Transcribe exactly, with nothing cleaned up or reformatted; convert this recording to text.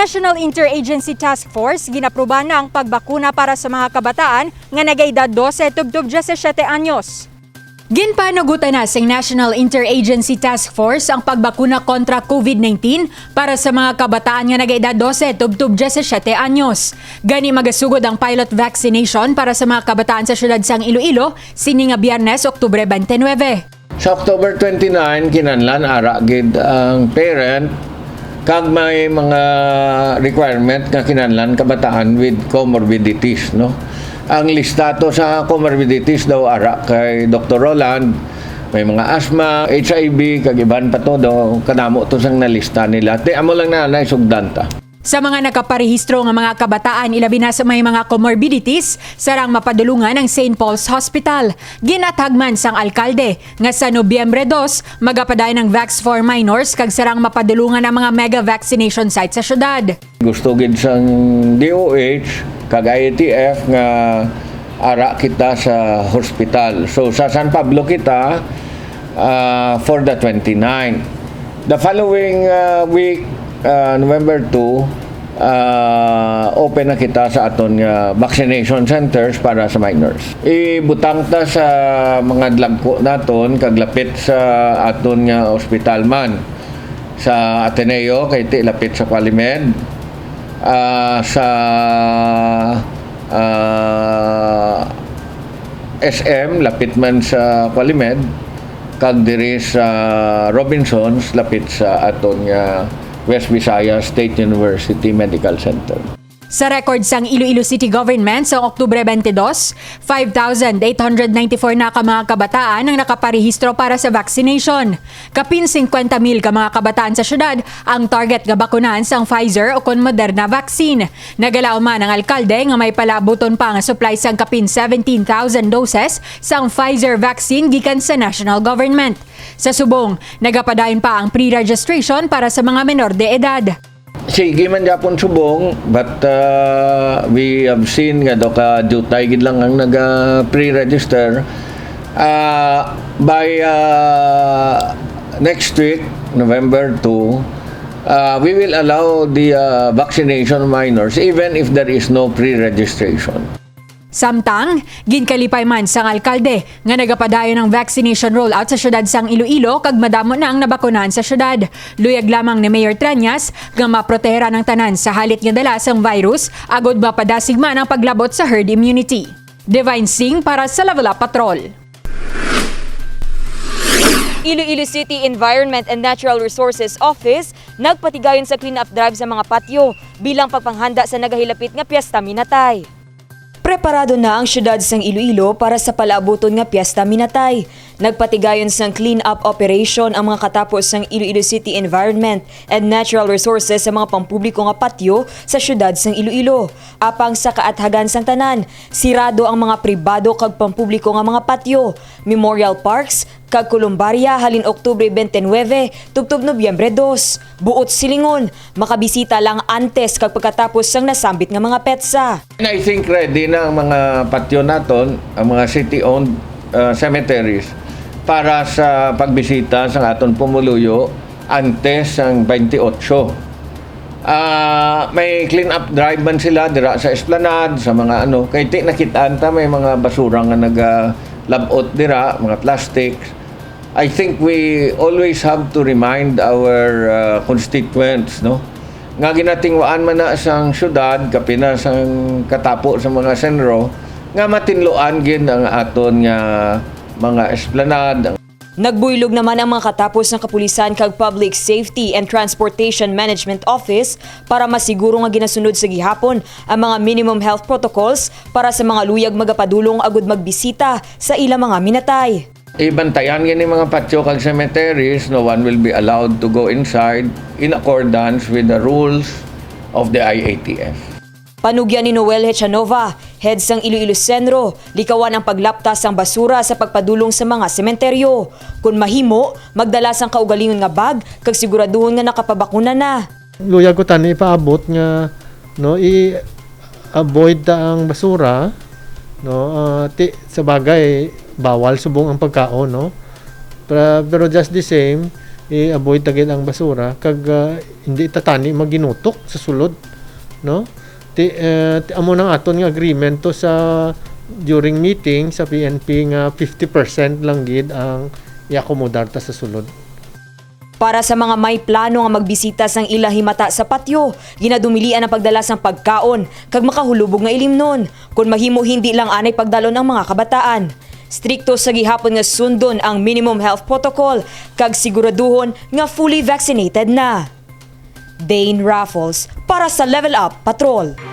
National Interagency Task Force, ginaprubahan na ang pagbakuna para sa mga kabataan nga nagaedad dose tubtob diyasisiete anyos. Ginpanugutan na sang National Interagency Task Force ang pagbakuna kontra COVID nineteen para sa mga kabataan nga nagaedad dose tubtob diyasisiete anyos. Gani, magasugod ang pilot vaccination para sa mga kabataan sa siyudad sang Iloilo sini nga Biyernes, Oktubre twenty-nine. Sa October twenty-nine, kinahanglan ara gid ang parent kag may mga requirement nga kinahanglan kabataan with comorbidities, no? Ang lista to sa comorbidities daw ara kay Doktor Roland, may mga asthma, H I V, kag iban pa to, daw kadamo to sang nalista nila. Ti amo lang na naisugdan ta. Sa mga nakaparehistro nga mga kabataan, ilabi na sa may mga comorbidities, sarang mapadulungan ang Saint Paul's Hospital. Ginathag man sang alkalde nga sa Nobyembre dos, magapadayon ang Vax for Minors kag sarang mapadulungan ang mga mega vaccination site sa syudad. Gusto gid sang D O H kag I A T F nga ara kita sa hospital. So, sa San Pablo kita, ah, for the twenty-nine. The following, ah, week, ah, November two, ah, open na kita sa aton nga vaccination centers para sa minors. Ibutang ta sa mga dagko naton kag lapit sa aton nga ospital man. Sa Ateneo, kay ti lapit sa Qualimed. Ah, sa, ah, S M, lapit man sa Qualimed, kag diri sa Robinsons, lapit sa aton nga West Visayas State University Medical Center. Sa record sang Iloilo City Government, sa Oktubre twenty-two, five thousand eight hundred ninety-four na ka mga kabataan ang nakaparehistro para sa vaccination. Kapin singkwenta mil ka mga kabataan sa syudad ang target nga bakunahan sang Pfizer o kon Moderna vaccine. Nagalaom man ang alkalde nga may palaabuton pa nga supply sang kapin seventeen thousand doses sang Pfizer vaccine gikan sa national government. Sa subong, nagapadayon pa ang pre-registration para sa mga menor de edad. Sige man gyapon subong, but, uh, we have seen nga daw ka diutay gid lang ang naga-pre-register. Uh, by, uh, next week, November two, uh, we will allow the, uh, vaccination of minors even if there is no pre-registration. Samtang, ginkalipay man sang alkalde nga nagapadayon ang vaccination rollout sa syudad sang Iloilo kag madamo na ang nabakunahan sa syudad. Luyag lamang ni Mayor Treñas nga maproteheran ang tanan sa halit nga dala sang virus agod mapadasig man ang paglabot sa herd immunity. Divine Singh para sa Level Up Patrol. Iloilo City Environment and Natural Resources Office nagpatigayon sa clean-up drive sa mga patio bilang pagpanghanda sa nagahilapit nga Piesta Minatay. Preparado na ang siyudad sang Iloilo para sa palaabuton nga Piesta Minatay. Nagpatigayon sang clean-up operation ang mga katapo sang Iloilo City Environment and Natural Resources sa mga pampubliko nga patio sa siyudad sang Iloilo. Apang sa kaathagan sang tanan, sirado ang mga pribado kag pampubliko nga mga patio, memorial parks, kag kolumbarya halin Oktubre twenty-nine tubtob Nobyembre dos. Buot silingon, makabisita lang antes kag pagkatapos sang nasambit nga mga petsa. And I think ready na ang mga patyo naton, ang mga city-owned, uh, cemeteries para sa pagbisita sa aton pumuluyo antes sang twenty-eight. Ah, may clean-up drive man sila dira sa Esplanade, sa mga ano, kay ti nakitaan ta may mga basura nga nagalabot dira, mga plastics. I think we always have to remind our, uh, constituents, no, nga ginatinguan man na sang syudad, kapin na sang katapo sa mga senro, nga matinluan gid ang aton nga mga esplanade. Nagbuylog naman ang mga katapo sang Kapulisan kag Public Safety and Transportation Management Office para masiguro nga ginasunod sa gihapon ang mga minimum health protocols para sa mga luyag magapadulong agud magbisita sa ila mga minatay. Ibantayan gini mga patyo kag cemeteries, no one will be allowed to go inside in accordance with the rules of the I A T F. Panugyan ni Noel Hechanova, head sang Iloilo Centro, likawan ang paglapta sang basura sa pagpadulong sa mga sementeryo. Kon mahimo, magdala sang kaugalingon nga bag kag siguraduhon nga nakapabakuna na. Luyag ko tani ipaabot nga, no, i-avoid ta ang basura, no, ah, ti, sa bagay, bawal subong ang pagkaon, no? Pero, pero just the same, I-avoid ta gid ang basura kag, ah, hindi ta tani maginutok sa sulod, no? Ti, eh, ti, amo nang aton nga agreement to sa, during meeting sa P N P nga fifty percent lang gid ang iakomodar ta sa sulod. Para sa mga may plano nga magbisita sang ila himata sa patio, ginadumilian ang pagdala sang pagkaon kag makahulubog nga ilimnon. Kon mahimo, hindi lang anay pagdalon ang mga kabataan. Strikto sa gihapon nga sundon ang minimum health protocol kag siguraduhon nga fully vaccinated na. Dane Raffles para sa Level Up Patrol.